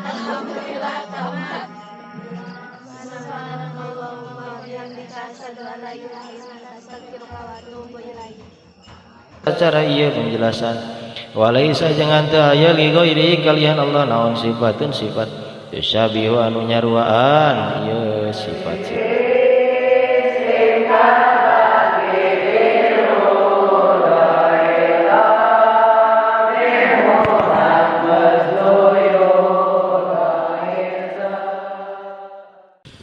Alhamdulillah tamat. Subhanakallahumma wa bihamdika asyhadu an la ilaha illa anta astaghfiruka wa atubu ilaik. Acara ieu penjelasan walaisa jeung teu aya li ghairi kalian Allah naon sifatun sifat tusyabihu anu nyaruaan ieu sifat.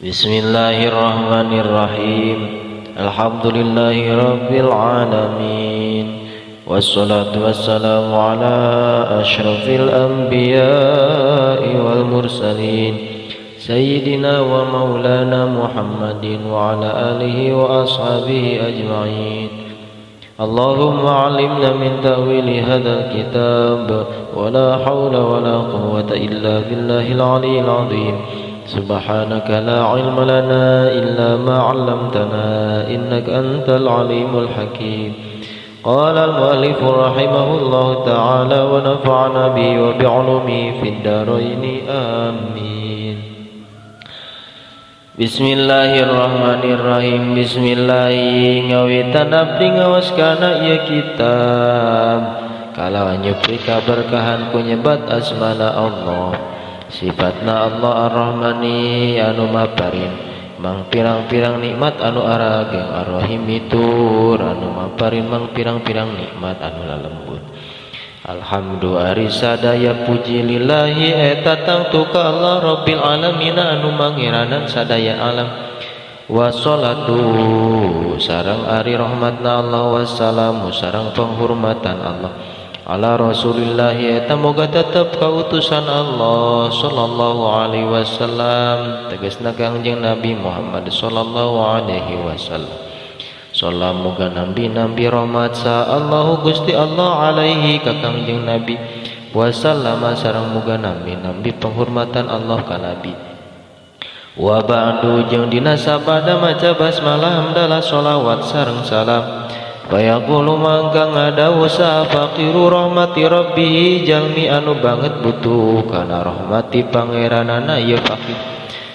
Bismillahirrahmanirrahim. Alhamdulillahi rabbil alamin. Wassalatu wassalamu ala asyrafil anbiya'i wal mursalin sayyidina wa maulana Muhammadin wa ala alihi wa ashabihi ajma'in. Allahumma 'allimna min ta'wili hadzal kitab wa la hawla wa la quwwata illa billahil aliyyil 'azim. Subhanaka la 'ilma lana illa ma 'allamtana innaka antal 'alimul hakim. Qala al-mu'allif rahimahullahu ta'ala wa nafa'ana bihi wa bi'ulumihi fid dharain, amin. Bismillahirrahmanirrahim. Bismillahi ngawitan abdi ngawas kana ieu kitab kalawan nyupri kaberkahan ku nyebat asmana Allah sifatna Allah ar-Rahmani anu maparin mang pirang-pirang nikmat anu arageng ar-Rahim tur anu maparin mang pirang-pirang nikmat anu lalembut. Alhamdulillah ari sadaya puji lillahi eta tangtu ka Allah Rabbil alamin anu mangeranan sadaya alam. Wassalatu sareng ari rahmatna Allah wassalamu sareng penghormatan Allah ala Rasulillah eta moga tetep kautusan Allah sallallahu alaihi wasallam tegasna Kangjeng Nabi Muhammad sallallahu alaihi wasallam. Salam moga nambi-nambi rahmat sa Allahu Gusti Allah alaihi ka Kangjeng Nabi wasallama sareng moga nambi-nambi penghormatan Allah ka Nabi. Wa ba'du jeung dina sabada maca basmalah hamdalah sholawat sareng salam. Fayaqulu mangka ngadawu sa faqiru rahmati rabbi jalmi anu banget butuh kana rahmati pangeranana ieu faqir.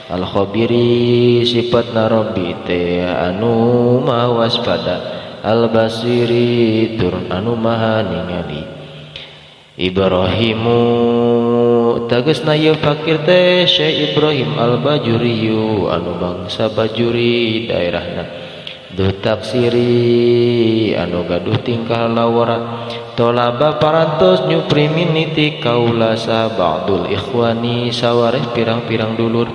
Al khabiri sifatna rabbi teh anu maha waspada, al basiri tur anu maha ningali. Ibrahimu tegasna ieu fakir teh Syekh Ibrahim al Bajuriyu anu bangsa Bajuri daerahna. Duh taksiri anu gaduh tingkah lawara tolaba parantos nyupri miniti kaula ba'dul ikhwani sawareh pirang-pirang dulur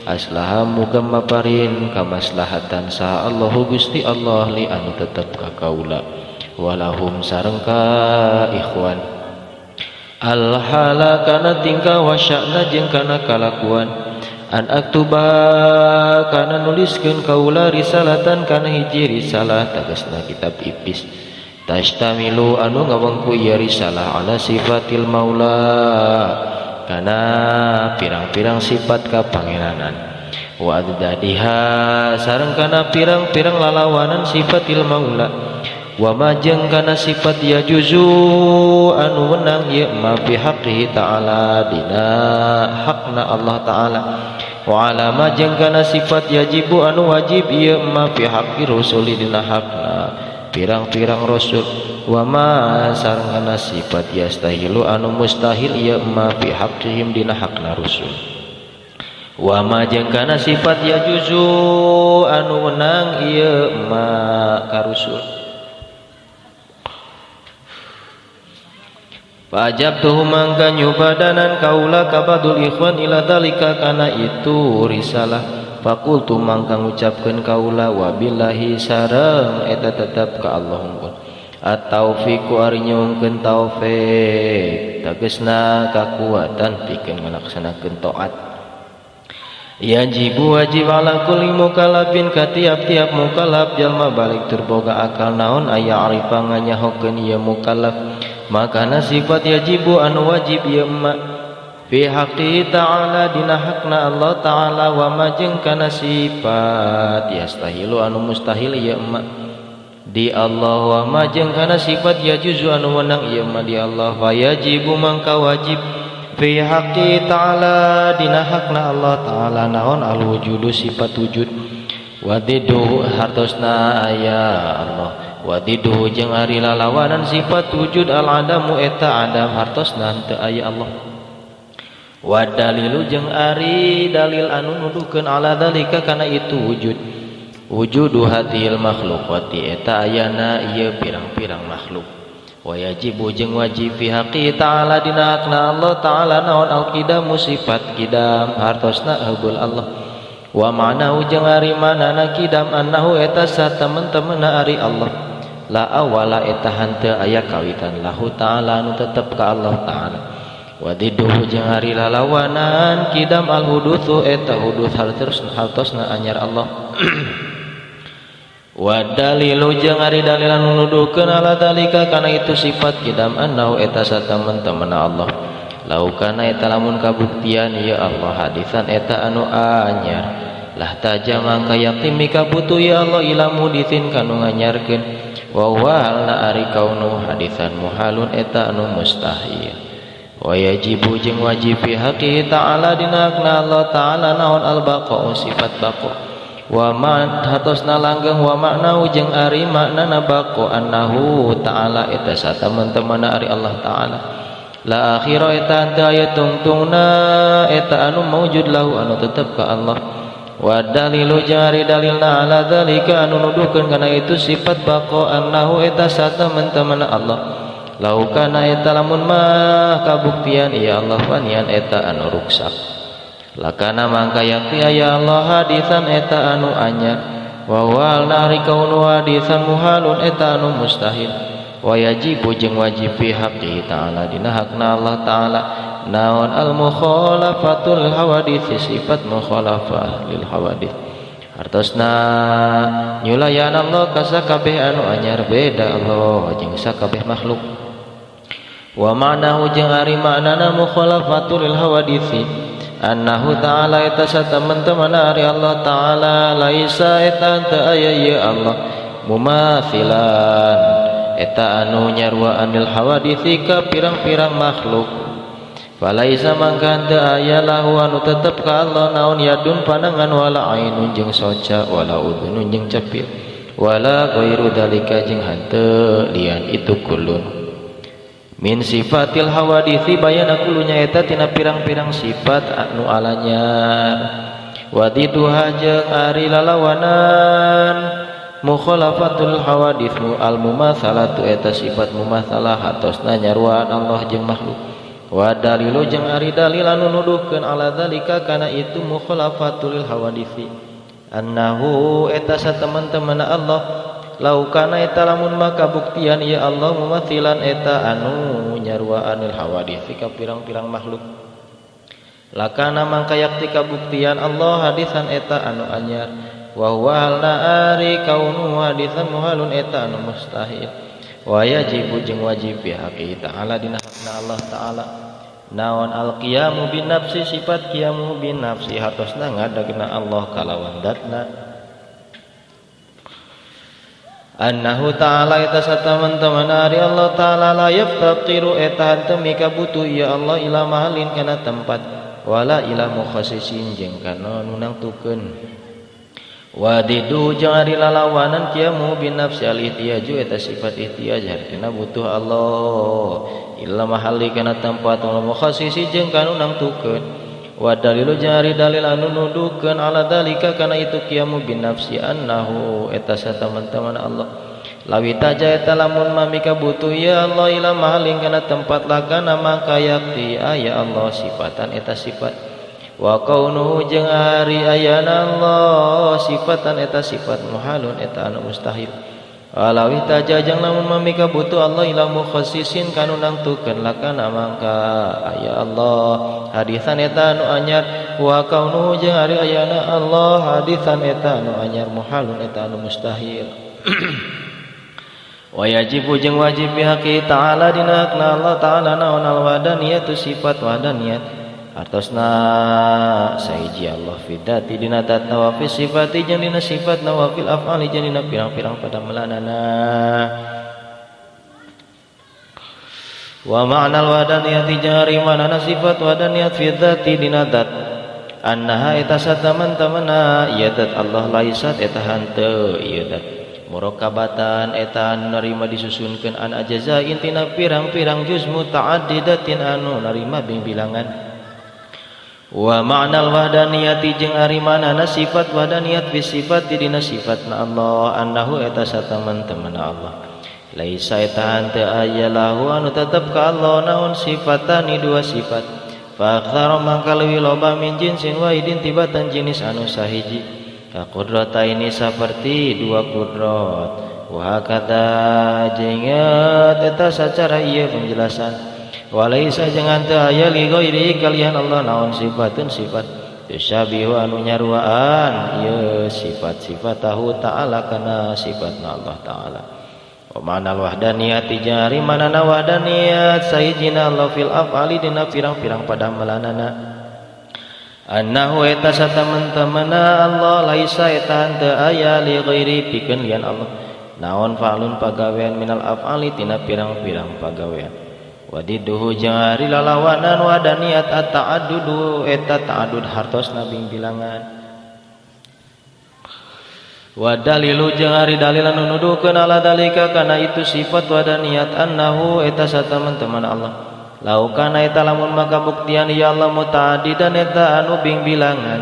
aslaha muga maparin kamaslahatan sa Allahu Gusti Allah li anu tetep ka kaula walahum sareng ka ikhwan alhala kana tingkah wasya'na jeung kana kalakuan an aktuba kana nuliskeun kaula risalatan kana hiji risalah tegasna kitab ipis tashtamilu anu ngawengku ieu risalah ala sifatil maula kana pirang-pirang sifat ka pangeranan wa adadiha sareng kana pirang-pirang lalawanan sifatil maula wa ma jeung kana sifat ya juzu anu wenang ieu ma fi haqqihi ta'ala dina hakna Allah ta'ala wa ala ma jeung kana sifat yajibu anu wajib ieu ma fi haqqi rusuli dina hakna pirang-pirang rasul wa ma sareng kana sifat yastahilu anu mustahil ieu ma fi haqqihim dina hakna rusul wa ma jeung kana sifat yajuzu anu wenang ieu ma ka rusul. Fajabtuhu mangka nyubadanan kaula kabadul ikhwan ila dalika kana itu risalah faqultu mangka ngucapkeun kaula wabillahi sareng eta tetep ka Allah unggul at-taufiqu ari nyungkeun taufik tegasna kakuatan pikeun ngalaksanakeun taat. Yajibu wajib ala kulli mukallafin ka tiap-tiap mukallaf jalma balik tur boga akal naon aya arifa nganyahokeun ieu mukallaf makana sifat yajibu anu wajib ieu ma fi haqqi ta'ala dina hakna Allah ta'ala wa ma jeung kana sifat yastahilu anu mustahil ieu ma di Allah wa ma jeung kana sifat yajuzu anu wenang ieu ma di Allah fa yajibu mangka wajib Fi haqqi ta'ala dina hakna Allah ta'ala naon al wujudu sifat wujud wadidu hartosna aya Allah wadidu jeung ari lalawanan sifat wujud al adamu eta adam hartosna teu aya Allah wa dalilu jeung ari dalil anu nuduhkeun ala dalika kana itu wujud wujudu hadhil makhluqati eta ayana ieu pirang-pirang makhluk wa yajibu jeung wajib fi haqqi ta'ala dina hakna Allah ta'ala naon al-qidamu sifat qidam hartosna heubeul Allah wa ma'nahu jeung ari manana qidam annahu eta satemen-temenna ari Allah la awala eta hanteu aya kawitan lahu ta'ala anu tetep ka Allah ta'ala wa diduhu jeung ari lalawanan qidam al-hudutsu eta huduts hartosna anyar Allah wa dalilu jeung ari dalil anu nuduhkeun ala dalika kana itu sifat qidam annahu eta satemen-temenna Allah lau kana eta lamun kabuktian ya Allah hadisan eta anu anyar lah taja mangka yakti mika butuh ya Allah ila mudithin kanu nganyarkeun wa huwa halna ari kaunu hadisan muhalun eta anu mustahil wa yajibu jeung wajib fi haqqi ta'ala dina hakna Allah ta'ala naon al baqa'u sifat baqa wa ma hatosna langgeng wa maknahu jeung ari maknana baqa annahu ta'ala eta satemen-temenna ari Allah ta'ala la akhira eta henteu aya tungtungna eta anu maujud lahu anu tetep ka Allah wa dalilu jeung ari dalilna ala dzalika anu nuduhkeun kana itu sifat baqa annahu eta satemen-temenna Allah lau kana eta lamun mah kabuktian ya Allah fanian eta anu ruksak lakana mangka yakti aya Allah hadisan eta anu anyar wa wal nari kaunu hadisan muhalun eta anu mustahil wa yajibu jeung wajib fi haqqi ta'ala dina hakna Allah ta'ala naon al mukhalafatul hawadits sifat mukhalafah lil hawadits hartosna nyulayan Allah ka sakabeh anu anyar beda Allah jeung sakabeh makhluk wa ma'nahu jeung ari maknana mukhalafatul lil hawadits annahu ta'ala eta satemen-temen ari Allah ta'ala laisa eta teu aya ieu Allah mumathilan eta anu nyaruaan lil hawaditsi ka pirang-pirang makhluk falaisa mangka teu aya lahu anu tetep ka Allah naon yadun panangan wala ainun jeung soca wala udhunun jeung cepil wala ghairu dzalika jeung henteu lian itu kulun min sifatil hawaditsi bayana kulunya eta tina pirang-pirang sifat anu alanyar wadiduha jeung ari lalawanan mukhalafatul hawadits al mumatsalatu eta sifat mumatsalah hatosna nyaruaan Allah jeung makhluk wa dalilu jeung ari dalil anu nuduhkeun ala dzalika kana itu mukhalafatul hawaditsi annahu eta satemen-temenna Allah lau kana eta lamun maka buktian ya Allah mumathilan eta anu nyaruaanil hawadits ka pirang-pirang makhluk lakana mangka yakti kabuktian Allah hadisan eta anu anyar wa huwa halna ari kaunu hadisan muhalun eta anu mustahil wa yajibu jeung wajib bi haqqi ta'ala dina hakna Allah ta'ala naon al qiyamu bin nafsi sifat qiyamu bin nafsi hartosna ngadegna Allah kalawan datna annahu ta'ala eta satemen-temen ari Allah ta'ala la yaftaqiru eta henteu mika butuh ya Allah ila mahalin kana tempat wala ila mukhassisin jeung kana nu nangtukeun wadidu jeung ari lalawanan qiyamu bin nafsi al ihtiyaju eta sifat ihtiyaj hartina butuh Allah ila mahalli kana tempat wala mukhassisi jeung kana nangtukeun wa dalilu jeung ari dalil anu nuduhkeun ala dalika kana itu qiyamu bin nafsi annahu eta satemen-temen Allah lawi taja eta lamun mamika butuh ya Allah ila mahalin kana tempat lakana mangka yakti aya Allah sifatan eta sifat wa kaunuhu jeung ari ayana Allah sifatan eta sifat muhalun eta anu mustahil alawi taja jeung lamun mamika butuh Allah ila mukhassisin kanu nangtukeun lakana mangka aya Allah hadisan eta anu anyar wa kaunuhu jeung ari ayana Allah hadisan eta anu anyar muhalun eta anu mustahil wa yajibu jeung wajib bi haqqi ta'ala dina hakna Allah ta'ala naon al wadaniyatu sifat wadaniyat artosna sahiji Allah fi dzati dina datna wa fi sifati jeung dina sifatna wa fil af'ali jeung dina pirang-pirang padamelanana Wa ma'nal wahdaniyati jari manana sifat wahdaniyat fi dzati dina dzat annaha eta sataman-tamana ieu dzat Allah laisat eta hanteu ieu dzat murakkabatan eta anu narima disusunkeun an ajza intina pirang-pirang juz mutaaddidatin anu narima bilangan. Wa ma'nal wahdaniyati jeung ari manana sifat wahdaniyat fi sifat dina sifatna Allah annahu eta sataman-tamana Allah laisa eta hanteu aya lahu anu tetep ka Allah naon sifatani dua sifat fa aktsara mangka leuwih loba min jinsin wahidin tibatan jenis anu sahiji ka qudrataini saperti dua kudrat wa hakadza jeung eta sacara ieu penjelasan walaisa jeung hanteu aya li ghairi kalian Allah naon sifatun sifat tusyabihu anu nyaruaan ieu sifat-sifatahu ta'ala kana sifatna Allah ta'ala. Wa ma'nal wahdaniyati jari manana wahdaniyat sayidina Allah fil af'ali dina pirang-pirang padamelanana annahu eta sataman-tamana Allah laisa eta hanteu aya li ghairi pikeun lian Allah naon fa'lun pagawean minal af'ali tina pirang-pirang pagawean wadiduhu jeung ari lalawanan wahdaniyat at-ta'addudu eta ta'addud hartosna bingbilangan. Wa dalilu jeung ari dalil anu nuduhkeun ala dalika kana itu sifat wahdaniyat annahu eta sataman-teman Allah lau kana eta lamun maka buktian ya Allah mutaaddidan eta anu bingbilangan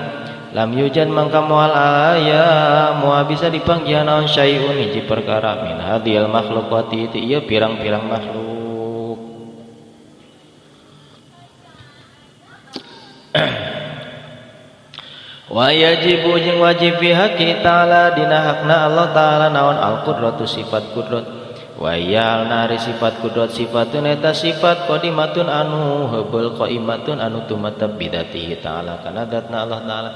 lam yujan mangka moal aya moal bisa dipanggihan naon syai'un hiji perkara min hadhil makhluqati ti ieu pirang-pirang makhluk. Wa yajibu jeung wajib fi haqqi ta'ala dina hakna Allah ta'ala naon al qudratu sifat kudrat wa ya'alna ari sifat kudrat sifatun eta sifat qadimatun anu heubeul qaimatun anu tumetep bidatihi ta'ala kana zatna Allah ta'ala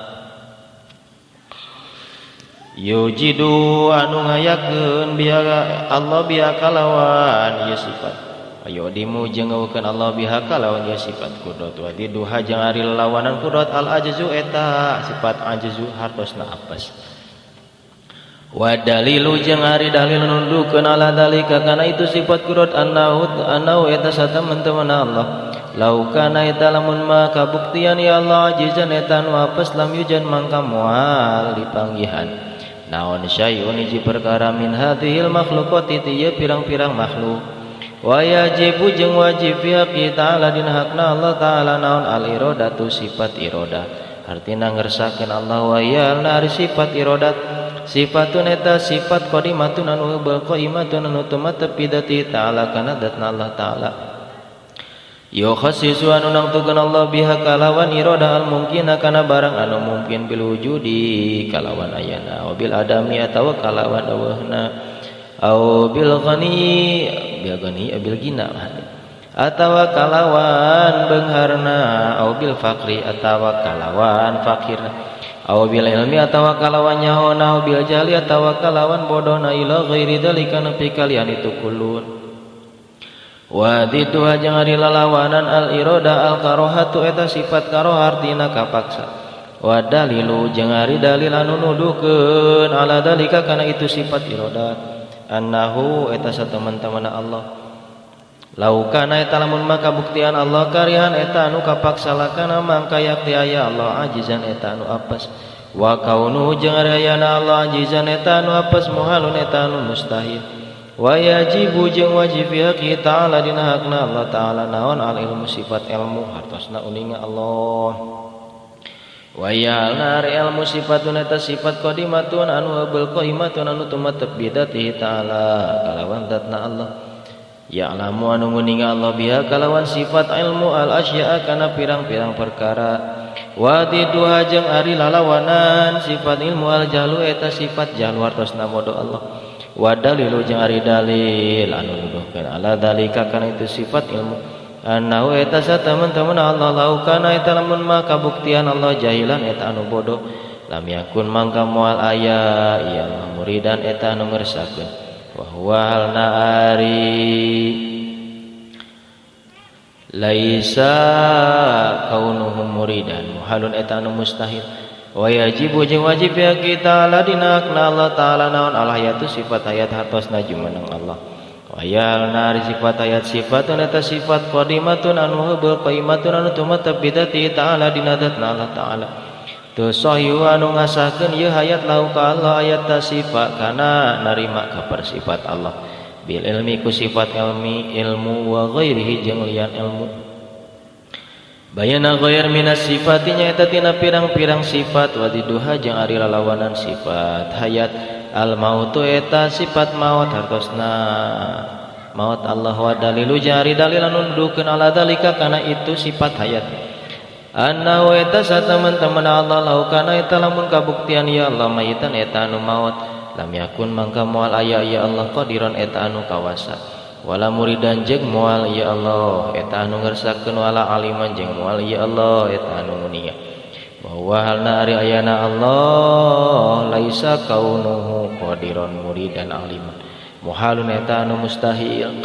yujidu anu ngayakeun biha Allah biha kalawan ieu sifat ayo dimu jeung ngeukeun Allah biha kalawan ieu sifat kudrat wa diduha jeung ari lalawanan kudrat al ajzu eta sifat ajzu hartosna apes. Wa dalilu jeung ari dalil nundukeun ala dalika kana itu sifat kudrat annahu eta sataman-teman Allah lau kana eta lamun ma kabuktian ya Allah ajizan eta anu apes lam yujan mangka moal dipanggihan naon syai'un hiji perkara min hadhil makhluqati ti ieu pirang-pirang makhluk. Wa yajibu jeung wajib fi haqqi ta'ala dina hakna Allah ta'ala naon al iradatu sifat iradah artina ngersakeun Allah wa ya'alna ari sifat iradat sifatun eta sifat qadimatun anu qaimatun anu tumetep bidati ta'ala kana zatna Allah ta'ala yukhassisu anu nangtukeun Allah biha kalawan iradah al mungkina kana barang anu mungkin bil wujudi kalawan ayana wa bil adami atawa kalawan eueuhna au bil ghani bil ghani bil gina atawa kalawan beungharna au bil faqri atawa kalawan fakirna au bil ilmi atawa kalawan nyahona au bil jahli atawa kalawan bodona ila ghairi dzalika nepi kalian itu kulun. Wa ditu jeung ari lalawanan al irada al karohatu eta sifat karoh artina kapaksa. Wa dalilu jeung ari dalil anu nuduhkeun ala dalika kana itu sifat iradat annahu eta sataman-tamana Allah lau kana eta lamun maka buktian Allah karihan eta anu kapaksa lakana mangka yakti aya Allah ajizan eta anu apes wa kaunuhu jeung ari ayana Allah ajizan eta anu apes muhalun eta anu mustahil. Wa yajibu jeung wajib fi haqqi ta'ala dina hakna Allah ta'ala naon al ilmu sifat ilmu hartosna uninga Allah wa ya'alna ari ilmu sifatun eta sifat qadimatun anu heubeul qaimatun anu tumetep bidatihi ta'ala kalawan zatna Allah ya'lamu anu nguninga Allah biha kalawan sifat ilmu al asya'a kana pirang-pirang perkara wa diduha jeung ari lalawanan sifat ilmu al jahlu eta sifat jahlu hartosna bodoh Allah wa dalilu jeung ari dalil anu nuduhkeun ala dalika kana itu sifat ilmu annahu eta sataman-teman Allah lau kana eta lamun maka kabuktian Allah jahilan eta anu bodoh lam yakun mangka moal aya ieu muridan eta anu ngersakeun wa huwa halna ari laisa kaunuhu muridan muhalun eta anu mustahil. Wa yajibu jeung wajib ya kita la dina hakna Allah ta'ala naon al hayatu sifat hayat hartosna jumeneng Allah. Wayal nari sifat ayat sifatun eta sifat qadimatun anu heubeul qaimatun anu tumetep bidati ta'ala dina zatna Allah ta'ala. Teu sahihu anu ngasahkeun ieu hayat lahu ka Allah ayat ta sifat kana narima ka persifat Allah. Bil ilmi ku sifat ilmi ilmu wa ghairihi jeung lian ilmu. Bayana ghair minas sifatinya eta tina pirang-pirang sifat wa diduha jeung ari lalawanan sifat hayat. Al mautu eta sifat maut hartosna maut Allah wa dalilu jari dalil anu nuduhkeun ala dalika kana itu sifat hayat. Anna wa eta sataman-teman Allah lau kana eta lamun kabuktian ya Allah mayitan eta anu maut lam yakun mangka moal aya ya Allah qadiran eta anu kawasa wala muridan jeung moal ya Allah eta anu ngersakeun wala aliman jeung moal ya Allah eta anu nguninga. Bahwa halna ari ayana Allah laisa kaunuhu qadiran muridan aliman muhalun eta anu mustahil.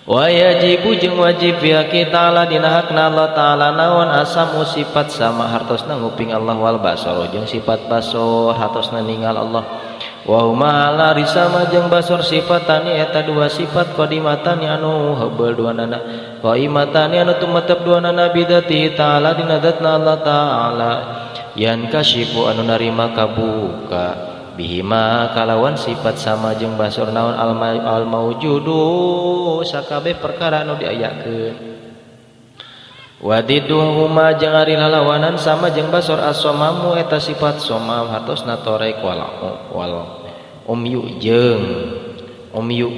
Wa yajibu jeung wajib ya kita ta'ala dina hakna Allah ta'ala naon asamu sifat sama hartosna nguping Allah wal basar jeung sifat basar hartosna ningal Allah. Wa huma ala risama jeung basar sifatani eta dua sifat qadimatani anu heubeul duanana qaimatani anu tumetep duanana bidati ta'ala dina zatna Allah ta'ala yan kasyifu anu narima kabuka bihima kalawan sifat sama jeung basor naon al maujudu sakabeh perkara anu diayakeun. Wadiduhuma jeung ari lalawanan sama jeung basor as-somamu eta sifat somam hartosna torek wal umyu jeung umyu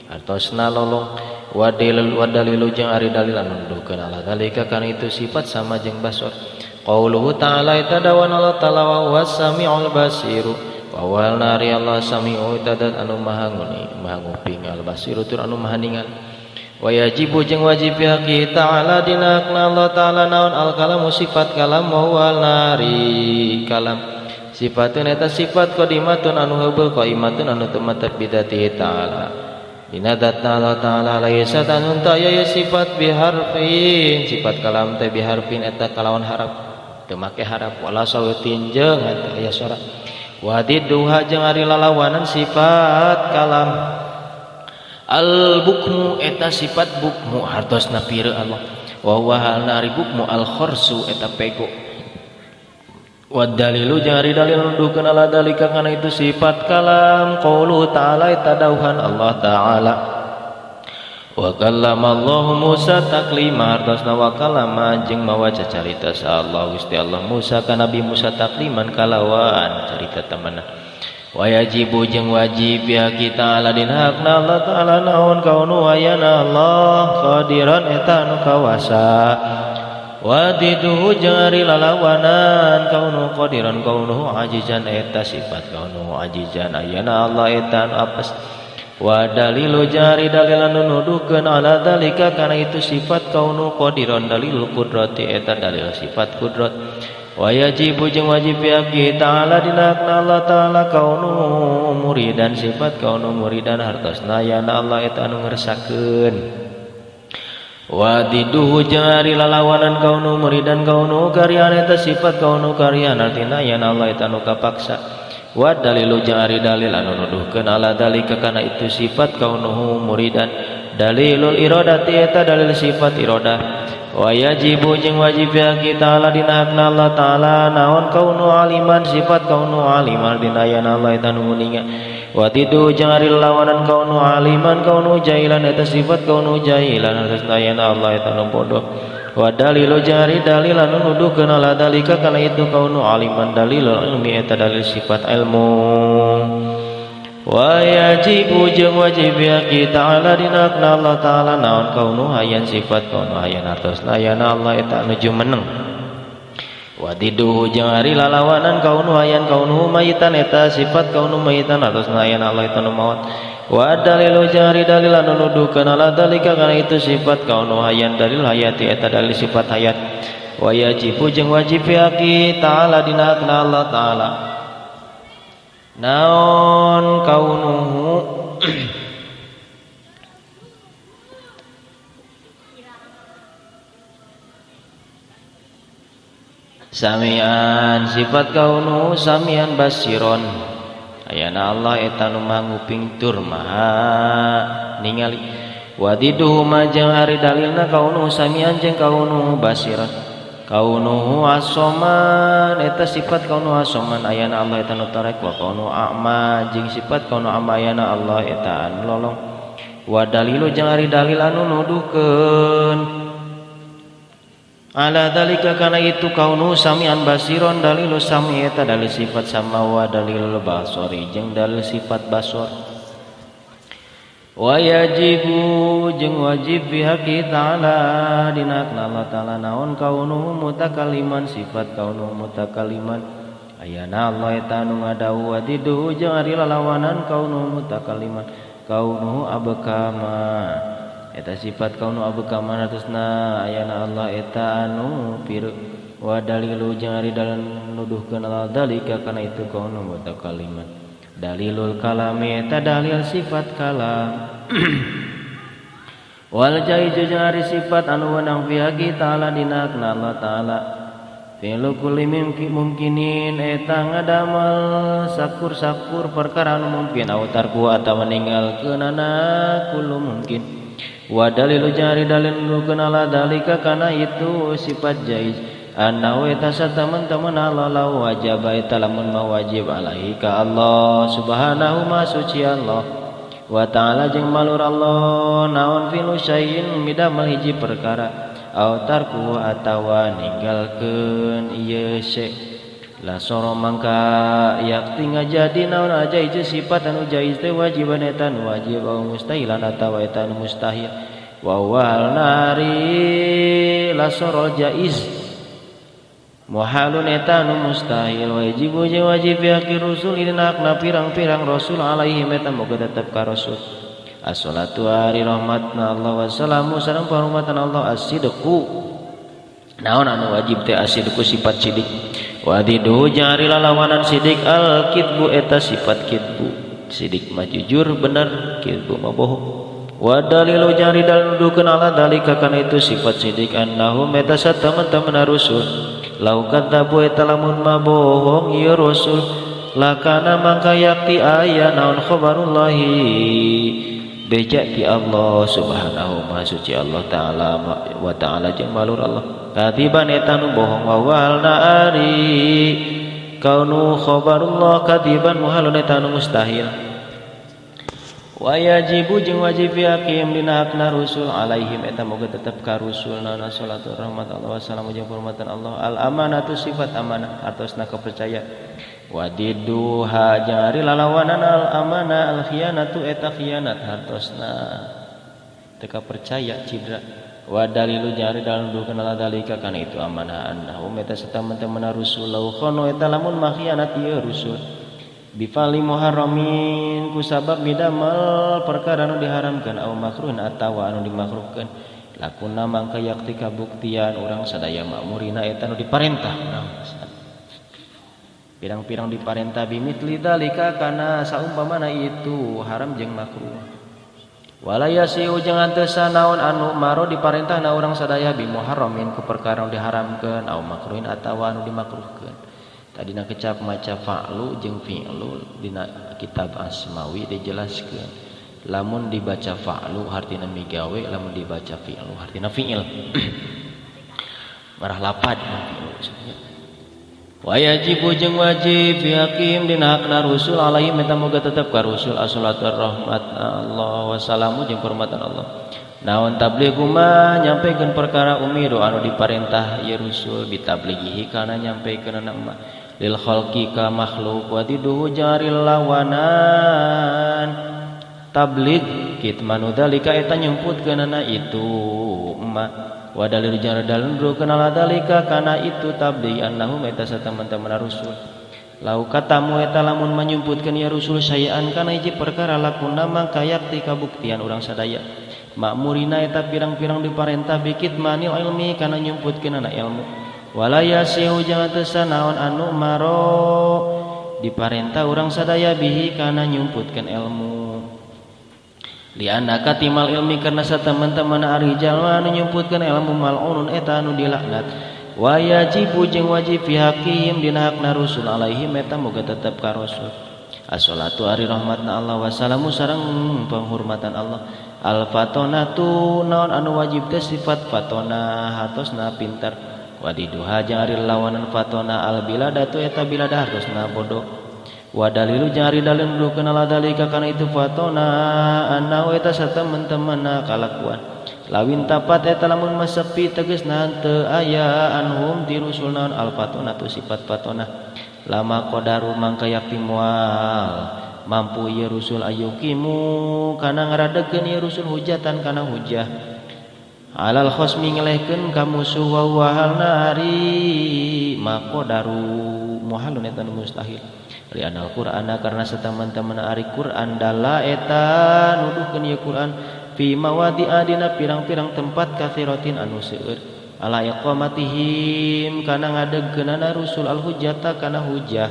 hartosna lolong. Wadilul wadalilu jeung ari dalil anu nuduhkeun ala dalika kana itu sifat sama jeung basor. Qauluhu ta'ala eta dawan Allah ta'ala wa huwas samiul basiru. Awal nari Allah sami'u tadat anu maha nguni maha nguping al basiru tur anu maha ningal. Wa yajibu jeung wajib haqi ta'ala dina hakna Allah ta'ala naon al kalamu sifat kalam wa wal nari kalam sifatun eta sifat qadimatun anu heubeul qaimatun anu tumetep bidati ta'ala dina zatna Allah ta'ala laisa tanun ta ya sifat biharfin sifat kalam teh biharfin eta kalawan harap teu make harap wala sautin jeung eta aya suara. Wadiduha jeung ari lalawanan sifat kalam. Al bukmu eta sifat bukmu hartosna pireun Allah. Wa huwa halna ari bukmu al khorsu eta pego. Wa dalilu jeung ari dalil nuduhkeun ala dalika kana itu sifat kalam qaulu ta'ala eta dawuhan Allah ta'ala. Wa kallama Allahu Musa taklima hartosna wa kalama jeung mawa carita sa Allah Gusti Allah Musa ka Nabi Musa takliman kalawan carita temenan. Wa yajibu jeung wajib ya kita ala dina hakna Allah ta'ala naon kaunu ayana Allah qadiran eta anu kawasa. Wa diduhu jeung ari lalawanan kaunu qadiran kaunuhu ajizan eta sifat kaunuhu ajizan ayana Allah eta anu apes. Wa dalilu jari dalil anu nuduhkeun ala dalika kana itu sifat kaunu qadiran dalil qudrati eta dalil sifat kudrat. Wa yajibu jeung wajib yaqi ta'ala dina hakna Allah ta'ala kaunu muridan sifat kaunu muridan hartosna ayana Allah eta anu ngersakeun. Wa diduhu jeung ari lalawanan kaunu muridan kaunu karyan eta sifat kaunu karyan artina ayana Allah eta anu kapaksa. Wa dalilu jeung ari dalil anu nuduhkeun ala dalika kana itu sifat kaunuhu muridan dalilul iradati eta dalil sifat iradah. Wa yajibu jeung wajib ya kita ala dina hakna Allah ta'ala naon kaunu aliman sifat kaunu aliman dina ayana Allah eta nu nguninga. Wa tidu jeung ari lawanan kaunu aliman kaunu jahilan eta sifat kaunu jahilan hartosna ayana Allah eta nu bodoh. Wa dalilu jari dalil anu nuduhkeun ala dalika kana itu kaunu aliman dalilul ilmi eta dalil sifat ilmu. Wa yajibu jeung wajib ya kita ala dina hakna Allah ta'ala naon kaunu hayan sifat kaunu hayan hartosna ayana Allah eta anu jumeneng. Wa diduhu jeung ari lalawanan kaunu hayan kaunu mayitan eta sifat kaunu mayitan hartosna ayana Allah eta anu maot. Wa dalilu jari dalil anu nuduhkeun ala dalika kana itu sifat kaunu hayan dalil hayati eta dalil sifat hayat. Wa yajibu jeung wajib yaqi ta'ala dina hakna Allah ta'ala naon kaunuhu samian sifat kaunuhu samian basiron Ayana Allah eta nu manguping tur maha ningali. Wadiduhu ma jeung ari dalilna kaunu samian jeung kaunu basiran. Kaunuhu asoman eta sifat kaunu asoman ayana Allah eta nu tarek wa kaunu a'ma jeung sifat kaunu a'ma ayana Allah eta anu lolong. Wa dalilu jeung ari dalil anu nuduhkeun ala dalika kana itu kaunu samian basiron dalilu sami eta dalil sifat sama wa dalil basori jeung dalil sifat basor. Wa yajibu jeung wajib bi haqqi ta'ala dina hakna Allah ta'ala naon kaunu mutakalliman sifat kaunu mutakalliman ayana Allah eta anu ngadawuh wadidu jeung ari lalawanan kaunu mutakalliman kaunu abkama eta sifat kaunu abkama atasna ayana Allah eta anu piru. Wa dalilu jeung ari dalil nuduhkeun ala dalika kana itu kaunu mutakalliman dalilul kalami eta dalil sifat kalam. Wal jaizu jeung ari sifat anu wenang fi haqi ta'ala dina hakna Allah ta'ala fi'lu kulli mumkinin eta ngadamel sakur-sakur perkara anu mungkin au tarku atawa ninggalkeunana kullu mungkin. Wa dalilu jeung ari dalil nuduhkeun ala dalika kana itu sifat jaiz annahu eta sataman-taman Allah la wajib eta lamun mah wajib alaihi ka Allah subhanahu ma suci Allah wa ta'ala jeung malur Allah naon fi'lu syai'in midamel hiji perkara au tarku atawa ninggalkeun ieu syai' la soro mangka yakti ngajadi naon aja ieu sifat anu jaiz teh wajiban eta nu wajib au mustahilan atawa eta nu mustahil wa wal nari la soro jaiz muhalun eta nu mustahil. Wajib jeung wajib yaqi rusul dina hakna pirang-pirang rasul alaihi eta moga tetep ka rasul. As-salatu ari rahmatna Allah wassalamu sareng parahmatan Allah as-sidqu naon anu wajib teh as-sidqu sifat sidik. Wadidu jeung ari lalawanan sidik al-kidbu eta sifat kidbu. Sidik mah jujur bener, kidbu mah bohong. Wa dalilu jeung ari dalil nuduhkeun ala dalika kana itu sifat sidik annahum eta sataman-taman rusul lau kadzabu eta lamun mah bohong ieu rasul lakana mangka yakti aya naon khabarullahi beja ti Allah subhanahu ma suci Allah ta'ala wa ta'ala jeung malur Allah kadiban eta nu bohong wa walna ari kaunu khabarullah kadiban muhalun eta nu mustahil. Wa yajibu jeung wajib yakim dina hakna rusul alaihim eta moga tetep ka rusul nana salatu rahmat Allah wassalamu jeung hormatan Allah al amanatu sifat amanah atosna kepercaya. Wadiduha jeung ari lalawanan al amanah al khianatu eta khianat hartosna teu kapercaya cidra. Wa dalilu jeung ari dalil nuduhkeun ala dalika kana itu amanah annahum eta sataman-taman rusul lau khanu eta lamun mah khianat ieu rusul bifali muharramin ku sabab midamel perkara anu diharamkeun au makruhin atawa anu dimakruhkeun lakuna mangka yakti kabuktian urang sadaya makmurina eta anu diparentah urang pirang-pirang diparentah bimitli dalika kana saumpamana itu haram jeung makruh. Wala yasiu jeung henteu sanaon anu maro diparentahna urang sadaya bi muharramin ku perkara anu diharamkeun au makruhin atawa anu dimakruhkeun. Tadina kecap maca fa'lu jeung fi'lu dina kitab Asmawi dijelaskeun. Lamun dibaca fa'lu hartina migawe, lamun dibaca fi'lu hartina fi'il. Marah lapad fi'lu maksudnya. Wa yajibu jeung wajib fi hakim dina hakna rusul alaihi eta moga tetep ka rusul as-salatu rahmat Allah wassalamu jeung hormatan Allah. Naon tablighu ma nyampekeun perkara umiru anu diparentah ieu rusul bitablighihi kana nyampekeunana ma lil khalqi ka makhluk wa diduhu jaril lawanan tabligh kitmanu dalika eta nyumputkeunana itu ma wa dalil jar dalil kenal dalika kana itu tabligh annahum eta sataman-taman rusul lau katamu eta lamun manyumputkeun ya rusul sayaan kana hiji perkara lakuna mangka yakti kabuktian urang sadaya makmurina eta pirang-pirang diparentah bikit manil ilmi kana nyumputkeunana ilmu wala yasihu jangan teu sanaon anu maro diparentah urang sadaya bihi kana nyumputkeun ilmu lianna katimal ilmi karena sataman-taman ari jalma anu nyumputkeun ilmu mal'unun eta anu dilaknat wa yajibu jeung wajib fi haqqihim dina hakna rusul alaihim eta moga tetep ka rasul. As-salatu ari rahmatna Allah wassalamu sareng penghormatan Allah. Al-fatonatu naon anu wajib teh sifat fatona hartosna pintar. Wadiduha jeung ari lawanan fatona al-biladatu eta biladah hartosna bodoh. Wa dalilu jeung ari dalil nuduhkeun ala dalika kana itu fatona annahu eta satemen-temenna kalakuan. Lawin tapat eta lamun masepi tegasna teu aya anhum ti rusul naon al-fatonatu sifat fatona. Lama qadaru mangka yakti moal mampu ieu rusul ayukimu kana ngaradegeun ieu rusul hujatan kana hujah alal khosmi ngelehkeun ka musuh wa huwa halna ari maqadaru muhalun eta nu mustahil li anal qur'ana karena sataman-taman ari Qur'an dalla eta nuduhkeun ieu Qur'an fi mawadi'a dina pirang-pirang tempat katsiratin anu seueur ala iqamatihim kana ngadegkeunana rusul al hujjata kana hujjah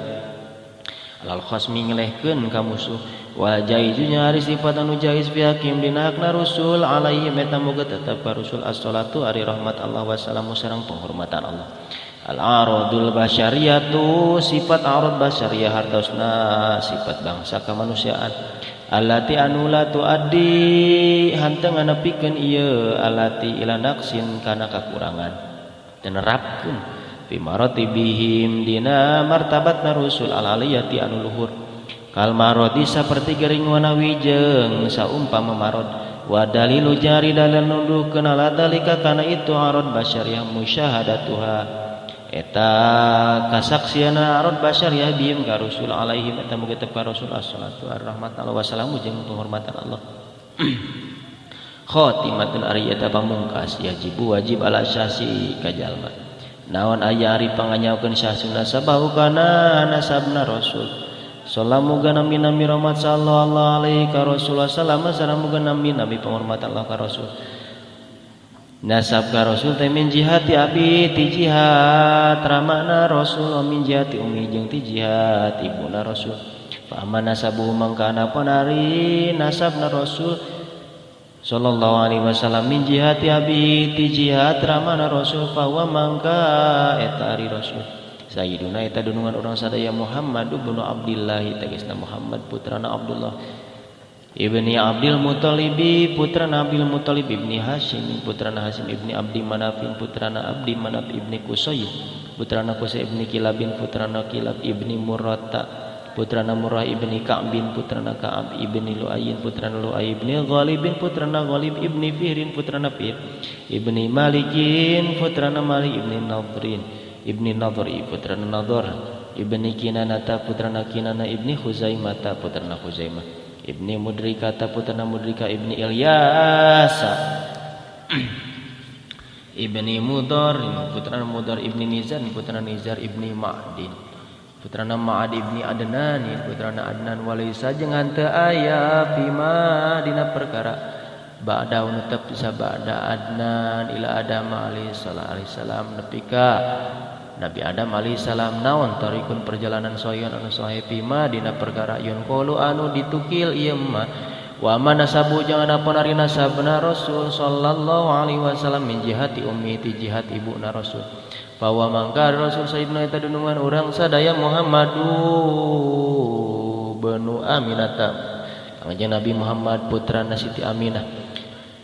alal khasmi ngelehkeun ka musuh wal jaizu nya ari sifat anu jaiz fi hakim dina hakna rusul alaihi eta moga tetep ka rusul as-salatu ari rahmat Allah wassalamu sareng penghormatan Allah. Al aradul basyariyatu sifat arad basyariyah hartosna sifat bangsa kemanusiaan allati anu la tuaddi hanteu nganepikeun ieu allati ila naqsin kana kakurangan tenerapkeun fi maratibihim dina martabatna rusul al aliyati anu luhur kal maradi saperti gering wanawi jeung saumpama marad wa dalilu jari dalil nuduhkeun ala dalika kana itu arad basyariyah musyahadatuha eta kasaksiana arad basyariyah bihim ka rusul alaihim eta mugi tetep ka rasul as-salatu ar-rahmat Allah wassalamu jeung penghormatan Allah. Khatimatun ari eta pamungkas yajibu wajib ala syahsi ka jalma naon aya ari panganyaukeun syahsun nasabahu kana nasabna rasul salamu nami-nami rahmat sallallahu alaihi ka rasul sallam sareng muga nami-nami penghormatan Allah ka rasul nasab ka rasul teh min jihati abi ti jihad ramana rasul min jihati ummi jeung ti jihad ibuna rasul fa amma nasabuhu mangka anapun ari nasabna rasul sallallahu alaihi wasallam min jihati abi ti jihad ramana rasul fa huwa mangka eta ari rasul sayyiduna eta dunungan urang sadaya Muhammad ibnu Abdillah tegasna Muhammad putrana Abdullah Ibni Abdul Muttalibi putrana Abdul Muttalib ibni Hashim putrana Hashim ibni Abdi Manafin putrana Abdi Manaf ibni Qusay putrana Qusay ibni Kilabin putrana Kilab ibni Murrata putrana Murrah ibni Ka'bin putrana Ka'ab ibni Lu'ayin putrana Lu'ay ibni Ghalibin putrana Ghalib ibni Fihrin putrana Fihr ibni Malikin putrana Malik ibni Nadrin ibni Nadri putrana Nadhr ibni Kinanata putrana Kinana ibni Khuzaimata putrana Khuzaimah ibni Mudrikata putrana Mudrika ibni Ilyasa ibni Mudar putrana Mudar ibni Nizar putrana Nizar ibni Ma'din putrana Ma'ad ibni Adnan putrana Adnan walaysa jeung hanteu aya fima dina perkara ba'da netep bisa ba'da Adnan ila Adam alaihi salam nepi ka Nabi Adam alaihi salam naon tarikun perjalanan soyon anu sahih fima dina perkara yun qalu anu ditukil ieu mah wa man nasabu jangan apa ari nasabna Rasul sallallahu alaihi wasallam min jihati ummi ti jihad ibuna Rasul fa wa mangka Rasul sayyidina eta dunungan urang sadaya Muhammadu benu Aminata kanjeng Nabi Muhammad putrana Siti Aminah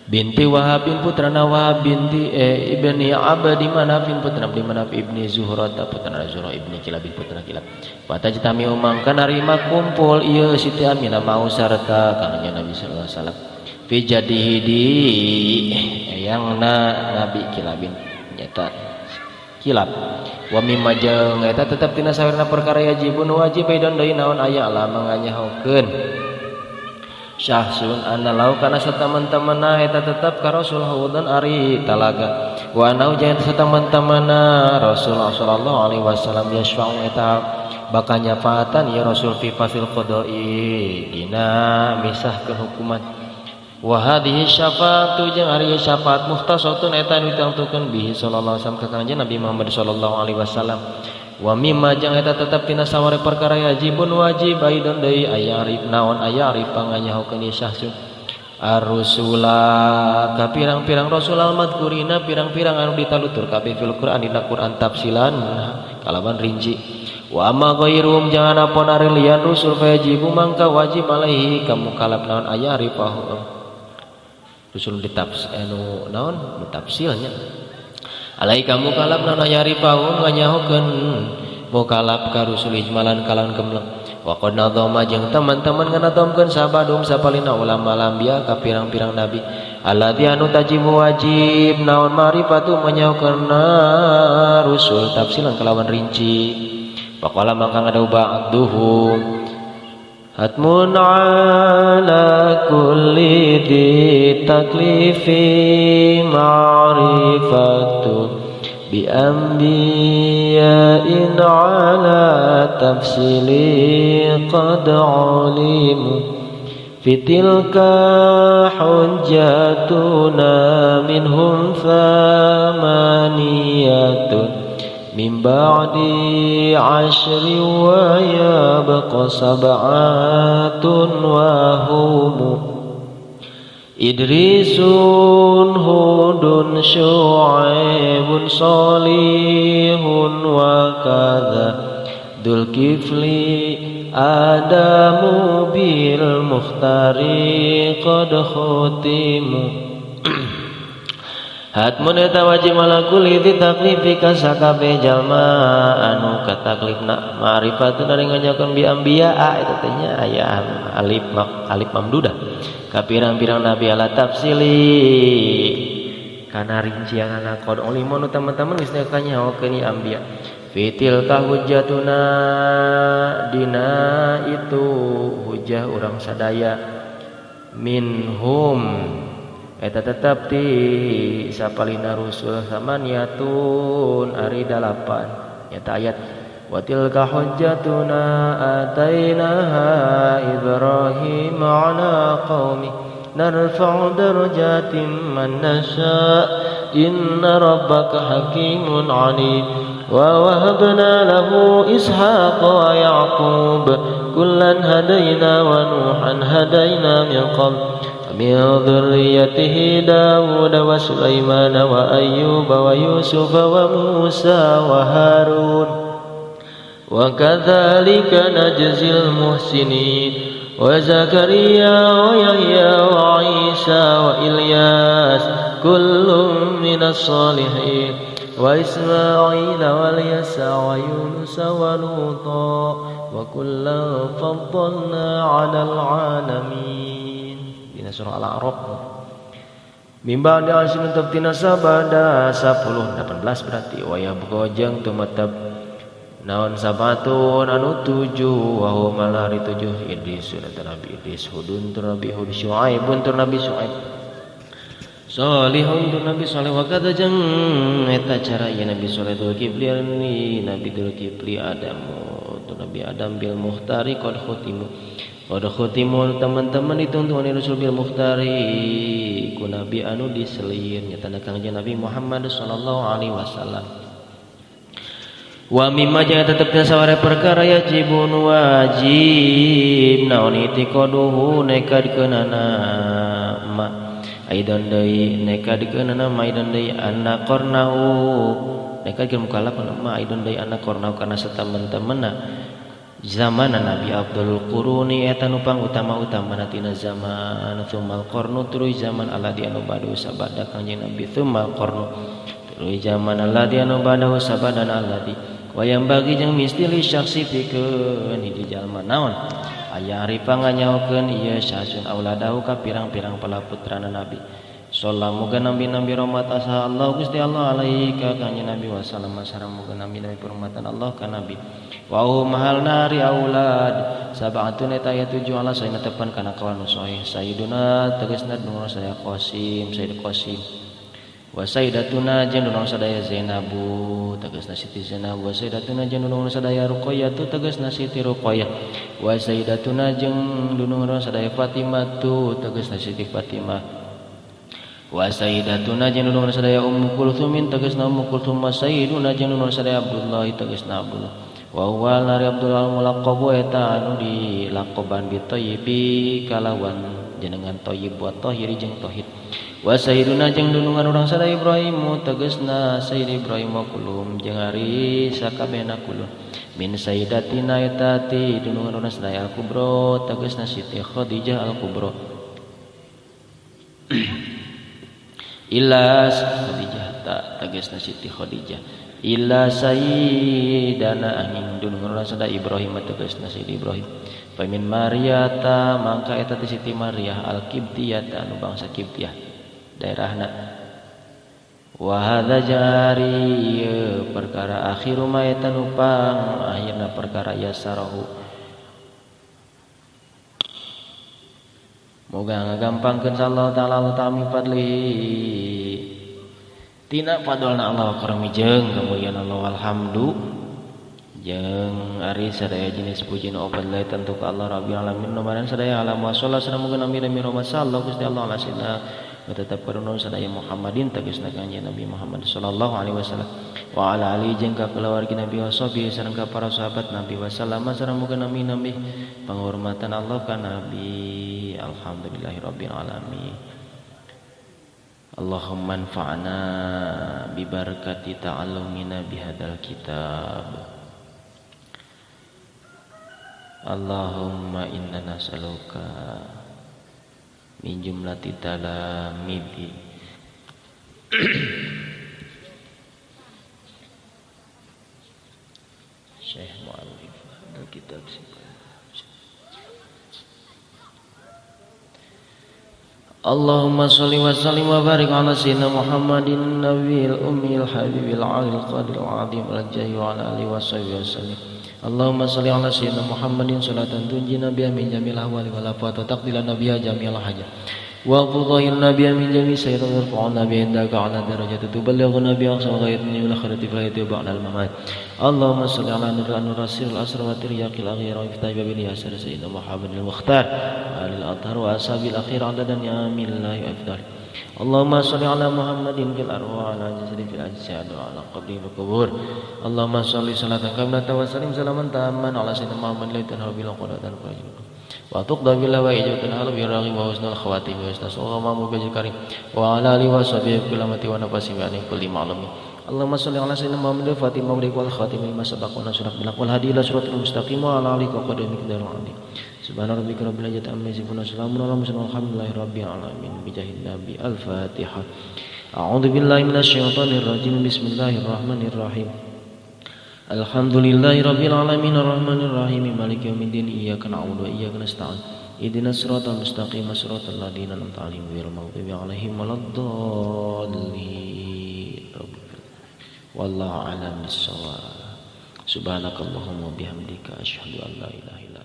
binti Wahab putrana Wahab binti ibni Abdi Manafin putrana Abdi Manaf ibni Zuhrah putrana Zuhrah ibni Kilab putrana Kilab fatajtami mangka narima kumpul ieu Siti Aminah mau sarta kanjeng Nabi sallallahu alaihi wasallam fi jadihi di eyangna Nabi Kilabin nyata Kilab wa mimma jeung eta tetep tina sawerna perkara yajibun wajib baidon deui naon aya ala manganyahokeun syahsun anna lau kana sataman-tamana eta tetep ka Rasul hudan ari talaga wa anau jeung sataman-tamana Rasul sallallahu alaihi wasallam yasfa'u eta bakal nyafaatan ya Rasul fi fasil qada'i dina misahkeun hukuman wa hadhihi syafaatu jeung ari syafaat mukhtasatun eta nu ditangtukeun bihi sallallahu alaihi wasallam ka kanjeng Nabi Muhammad sallallahu alaihi wasallam wa mimma jeung eta tetep tina saware perkara yajibun wajib aidon deui aya arif naon aya arif panganyahokeun syahsun ar-rusula ka pirang-pirang rasul al-madkurina pirang-pirang anu ditalutur kabeh fil Qur'an dina Qur'an tafsilan kalawan rinci Wa amma ghairuhum jangan apon ari lian rusul fayajibu mangka wajib alaihi kamu kalap naon aya rifahu rusul ditafs anu naon tafsilnya alaihi kamu kalap naon aya rifahu nganyahokeun mukalaf ka rusul ijmalan kalawan gemleng. Wa qad nadzama jeung teman-teman nganadzamkeun sabadum sapalina ulama lambiya ka pirang-pirang nabi alladzi anu tajibu wajib naon ma'rifatu manyahokeunna rusul tafsilan kalawan rinci. Faqala maka ngadau ba'duhum hatmun ala kulli di taklifi ma'rifatu bi anbiya'in ala tafsili qad ulimu fitilka hujjatuna minhum thamaniyatun min ba'di ashri wa yabqa sab'atun wa hum Idrisun hudun syu'aibun salihun wa kadza Dzulkifli Adamu bil mukhtari qad khutimu. Hatmun eta wajib ala kulli dzi taklifi ka sakabeh jalma anu kataklifna ma'rifatun ari nganyakeun bi anbiya eta teh nya aya alif alif mamdudah ka pirang-pirang nabi ala tafsili kana rincianana qad ulimun teman-teman geus kanyahokeun anbiya fitil ka hujjatuna dina itu hujah urang sadaya minhum eta tetap ti sapalina rusul samaniyatun ari dalapan nyata ayat wa tilka hujjatuna atainaha Ibrahim ala qaumi narfa'u darajatin man nasha inna rabbaka hakimun alim wa wahabna lahu Ishaq wa Ya'qub kullan hadaina wa Nuhan hadaina min qabl min dzurriyyatihi Dawud wa Sulaiman wa Ayyub wa Yusuf wa Musa wa Harun wa kadzalika najzil muhsinin wa Zakaria wa Yahya wa Isa wa Ilyas kullun minas salihin wa Ismail wa Yasa wa Yunus wa Luta wa kullan faddalna 'alal 'alamin. Surah Al-A'raf mimba di asin tetap tina sabada 10 18 berarti waya bukojeng tumetep naon sabatun anu 7 wa huma lari 7 Idris surat Nabi Idris Hudun tur Nabi Hud Syuaibun tur Nabi Syuaib Salihun tur Nabi Saleh wa kadza jeung eta cara ieu Nabi Saleh Dzulkifli Nabi Dzulkifli Adamu tur Nabi Adam bil Muhtari qad khutimu qad khutimu teman-teman dituntun Rasul bil Mukhtari ku nabi anu diselir nyatana Kangjeng Nabi Muhammad sallallahu alaihi wasallam. Wa mimma jangan tetep saware perkara yajibun wajib naon itiqaduhu nekadkeunana ma aidon deui nekadkeunana ma aidon deui anna qarnahu nekadkeun mukallaf ma aidon deui anna qarnahu kana satemen-temenna zaman Nabi Abdul Quruni eta nu pangutama-utamana tina zaman tsumal qarnu tuluy zaman alladzi anu badu sabada Kangjeng Nabi tsumal qarnu tuluy zaman alladzi anu badu sabadana alladzi wayang bagi jeung misti li syakhsi pikeun hiji jalma naon aya arifa nganyahokeun ieu syasun auladahu ka pirang-pirang palaputrana Nabi sallallahu muga nabi-nabi rahmat asa Allah Gusti Allah alaihi ka Kangjeng Nabi wasallam sareng muga nabi-nabi perhormatan Allah ka Nabi wa mahal nari aulad sab'atun eta aya 7 ala sayyidina tepan kana kawan sahih sayyiduna tegasna nu saya Qasim Sayyid Qasim wa sayyidatuna jeung nu sadaya Zainabu tegasna Siti Zainab wa sayyidatuna jeung nu sadaya Ruqayyah tegasna Siti Ruqayyah wa sayyidatuna jeung nu sadaya Fatimah tegasna Siti Fatimah wa sayyidatuna jeung nu sadaya Ummu Kultsumin tegasna Ummu Kultsum wa sayyiduna jeung nu sadaya Abdullah tegasna Abdullah wa huwa nari Abdullah mulaqab eta anu dilaqoban bi thayyibi kalawan jenengan thayyib wa tahiri jeung tauhid. Wa sayyiduna jeung dunungan urang sadaya Ibrahim tegasna Sayyid Ibrahim wa kulum jeung ari sakabehna kulun min sayyidatina eta ti dunungan urang sadaya al-kubra tegasna Siti Khadijah al-kubra illa Khadijah ta tegasna Siti Khadijah illa sayyidana angin dunungan urang sadaya Ibrahim tegasna Sayyid Ibrahim fa min Maryata mangka eta ti Siti Maryah al-Qibtiyah anu bangsa Qibtiyah daerahna wa hadza jari perkara akhiru ma eta nupang akhirna perkara yasarahu moga ngagampangkeun Allah taala Allah ta'ala min fadli tina fadlna Allah karami jeung kemuliaan Allah alhamdu jeung ari sadaya jenis puji nu opat lae tentu ka Allah rabbil alamin nu maran sadaya alam wa sallallahu alaihi wa sallam rahmat sallallahu Gusti Allah ala sayyidina tetap karuna sadaya Muhammadin tegasna kanjeng Nabi Muhammad sallallahu alaihi wasallam wa ala ali jeung ka kulawargi Nabi wa sahbihi sareng ka para sahabat Nabi wa sallama sareng muga nami-nami penghormatan Allah ka Nabi alhamdulillahirabbil alamin. Allahumma anfa'na bi barakati ta'allumina bihadzal kitab. Allahumma inna nas'aluka min jumlati talamidi Syekh Mu'allif kitab Allahumma sholli wa sallim wa barik ala sayyidina Muhammadin nabiyil ummil habibil alil qadiril azim al jahyi wa ala alihi wa sahbihi wasallim. Allahumma sholli ala sayyidina Muhammadin salatan tunjina biha min jamil ahwali wal afat wa taqdila nabiyya jamil hajat wa qudhil nabiyya min jami sayyidina warfa'na bi indaka ala darajati tuballighuna bi aqsa ghayatin min akhirati fil hayati wa ba'dal mamat. Allahumma sholli ala nuril anwar rasil asra wa tiryaqil akhir wa iftah babil yasir sayyidina Muhammadil mukhtar alil athar wa ashabil akhir adadan ya amillahi wa ifdal. Allahumma sholli ala Muhammadin fil arwah ala jasadi fil ajsad wa ala qabri fil qubur. Allahumma sholli salatan kamilatan wa sallim salaman tamman ala sayyidina Muhammad la tanhalu bil qadatan wa tuqda bil wa ijatan halu bi raghi wa husnul khawatim wa husnul ghamam bi karim wa ala alihi wa sahbihi kullamati wa nafasi wa an kulli ma'lumin. Allahumma sholli ala sayyidina Muhammad fatimah wal khatim lima sabaqana surat bil wal hadi ila siratal mustaqim wa ala alihi wa qadami qadar azim. Subhana rabbika rabbil izzati amma yasifun wa salamun alal mursalin walhamdulillahi rabbil alamin. Bi jahin nabi al-fatihah. A'udzu billahi minasyaitonir rajim. Bismillahirrahmanirrahim. Alhamdulillahi rabbil alamin arrahmanir rahim maliki yaumiddin iyyaka na'budu wa iyyaka nasta'in ihdinas siratal mustaqim siratal ladzina an'amta 'alaihim ghairil maghdubi 'alaihim waladdallin. Wallahu a'lam bissawab. Subhanakallahumma bihamdika asyhadu an la ilaha illa